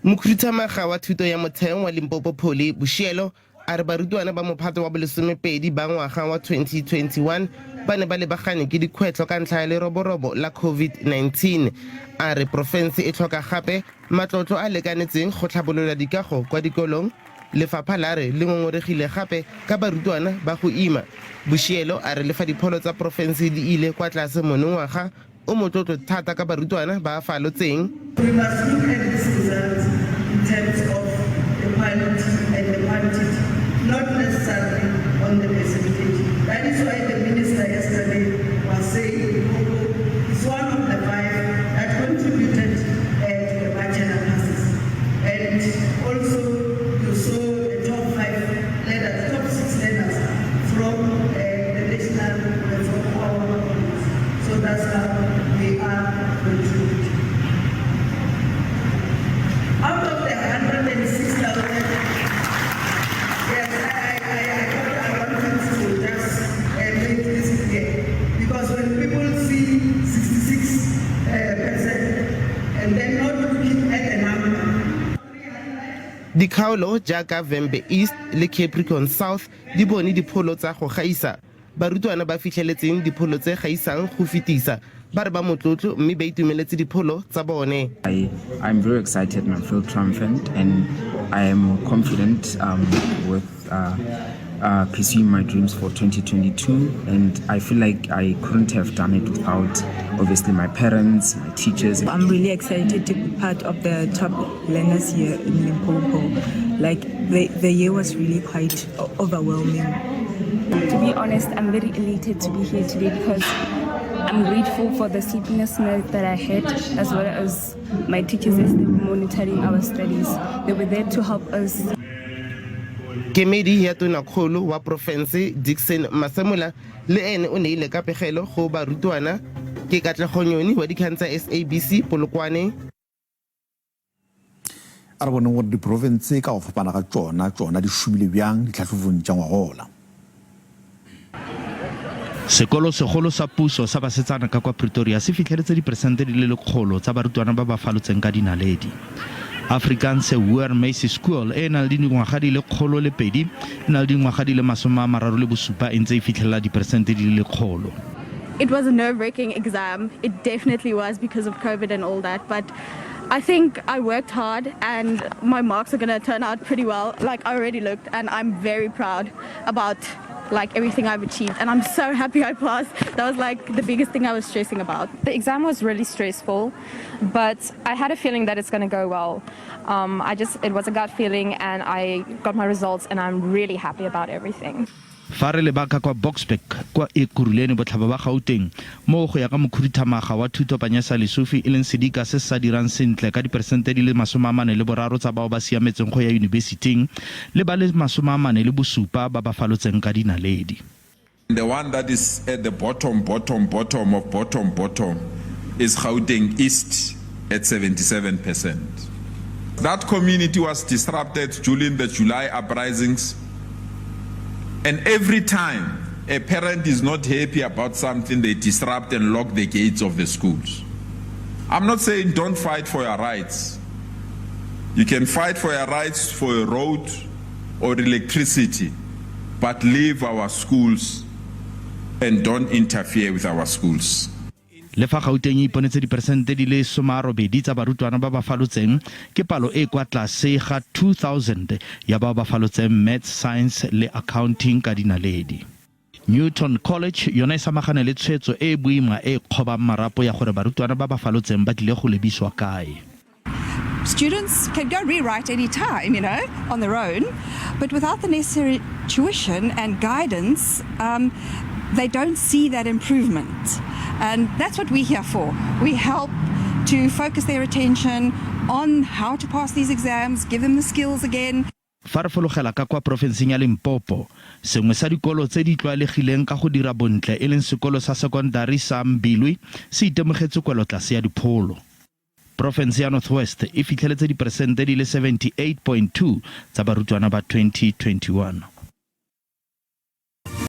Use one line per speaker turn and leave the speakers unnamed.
Mokhuduthamaga wa thuto ya motheo wa Limpopo Polly Boshielo a re barutwana ba mophato wa bolesomepedi ba ngwaga wa 2021 ba ne ba lebagane ke dikgwetlho ka ntlha ya leroborobo la COVID-19. A re porofense e tlhoka gape matlotlo a lekanetseng go tlhabolola dikago kwa dikolong. Lefapha la re le ngongoregile gape ka barutwana ba go ima. Boshielo a re le fa dipholo tsa porofense di ile kwa tlase monongwaga, O motlotlo thata ka barutwana ba a falotseng.
We must look at these results in terms of the quality and the quantity, not necessarily on the percentage. That is why the minister yesterday was saying Limpopo is one of the five that contributed to the bachelor passes. And also you saw the top five learners, top six learners from the national, from our colleagues. So that's how we are contributing. Out of the 106,000, yes, I thought I wanted to just make this clear. Because when people see 66 percent and then not looking at the number,
Dikgaolo jaaka Vhembe East le Capricorn South di bone dipholo tsa go gaisa. Barutwana ba fitlheletseng dipholo tse gaisang go fetisa ba re ba motlotlo mme ba itumeletse dipholo tsa bone.
I'm very excited and I feel triumphant and I am confident with pursuing my dreams for 2022, and I feel like I couldn't have done it without obviously my parents, my teachers.
I'm really excited to be part of the top learners here in Limpopo. Like the year was really quite overwhelming.
To be honest, I'm very elated to be here today because I'm grateful for the sleepless night that I had, as well as my teachers as they were monitoring our studies. They were there to help us.
Kemedi ya tonakgolo wa porofense Dixon Masemola le ene o neile ka pegelo go barutwana. Ke Katlego Nyoni wa dikgang tsa SABC, Polokwane.
A re boneng gore diprofense ka go fapana ga tšona tšona di šomile bjang ditlhahlobong tša ngwagola.
Sekolo segolo sa puso sa basetsana ka kwa Pretoria se fitlheletse diperesente di le 100 tsa barutwana ba ba falotseng ka dinaledi. Afrikaanse Hoër Meisieskool e e nang le dingwaga di le 102 e na le dingwaga di le 37 e ntse e fitlhelela diperesente di le 100.
It was a nerve-wracking exam. It definitely was because of COVID and all that. But I think I worked hard and my marks are going to turn out pretty well. Like, I already looked and I'm very proud about, like, everything I've achieved. And I'm so happy I passed. That was like the biggest thing I was stressing about.
The exam was really stressful, but I had a feeling that it's going to go well. It was a gut feeling, and I got my results, and I'm really happy about everything.
Fa re leba ka kwa Boksburg kwa Ekurhuleni botlhaba ba Gauteng, moo go ya ka mokhuduthamaga wa thuto Panyaza Lesufi e leng sedika se se sa dirang sentle ka diperesente di le 43 tsa bao ba siametseng go ya yunibesiting le ba le 47 ba ba falotseng ka dinaledi.
The one that is at the bottom, bottom, bottom of bottom, bottom is Gauteng East at 77%. That community was disrupted during the July uprisings. And every time a parent is not happy about something, they disrupt and lock the gates of the schools. I'm not saying don't fight for your rights. You can fight for your rights for a road or electricity, but leave our schools and don't interfere with our schools.
Le fa Gauteng e iponetse diperesente di le 80 tsa barutwana ba ba falotseng, ke palo e kwa tlase ga 2000 ya bao ba falotseng maths, science le accounting ka dinaledi. Newton College yona e samagane le tshwetso e e boima e e kgobang marapo ya gore barutwana ba ba falotseng ba tlile go lebiswa kae.
Students can go rewrite any time, on their own, but without the necessary tuition and guidance, they don't see that improvement. And that's what we're here for. We help to focus their attention on how to pass these exams, give them the skills again.
Fa re fologela ka kwa porofenseng ya Limpopo, sengwe sa dikolo tse di tlwaelegileng ka go dira bontle e leng sekolo sa sekondari sa Mbilwi se itemogetse kwelotlase ya dipholo. Porofense ya North West e fitlheletse diperesente di le 78.2 tsa barutwana ba 2021.